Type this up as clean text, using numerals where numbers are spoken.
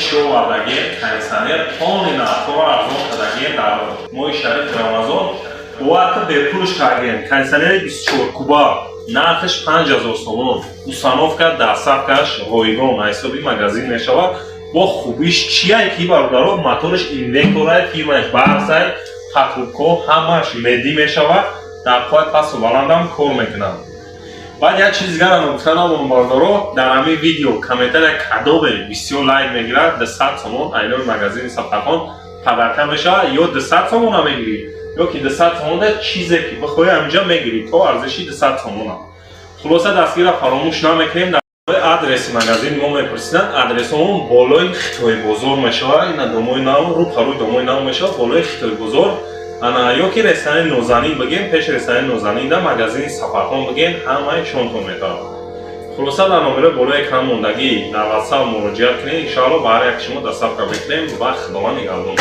Чӣ овардагем? Кондиционер, полный нархҳоро арзон кардагем дар моҳи шарифи Рамазон. Бовар ки, бепулш кардем. Кондиционери 24 куба, нархаш 5000 сомон, установка, доставкаш ройгон, ҳисоби магазин мешавад. Бо хубиш чия ки, бародаро, мотораш инвекторай, фирмааш Барсай, патрубко ҳамаш медӣ мешавад, дар қувваи пасту баландам кор мекунанд. Баъд як чиз дигарам гуфта намонам, бародаро: дар ҳамин видео комментария кадобе бисёр лайк мегирад, 200 сомон айнои магазини Сафархон подарка мешавад. Ё 200 сомона мегирӣ, ё ки 200 сомона чизе ки бихоҳӣ, ҳаминҷа мегирӣ то арзиши 200 сомона. Хулоса, дастгирра фаромӯш намекунем. Дар адреси магазини мо мепурсиданд. Адресомон болои Хитои бозор мешавад, ина домои нав, рӯ ба рӯи домои нав мешавад, болои Хитои бозор ана, ё ки ресторани Нозанин бигем, пеши ресторани Нозанин да магазини Сафархон бигем, ҳамаи шонтон метавад. Хулоса, дар номерои болои экран мондагӣ дар Ватсап муроҷиат кунед. Иншоалло, ба ҳар як шумо доставка мекунем ва Худованд нигаҳбон.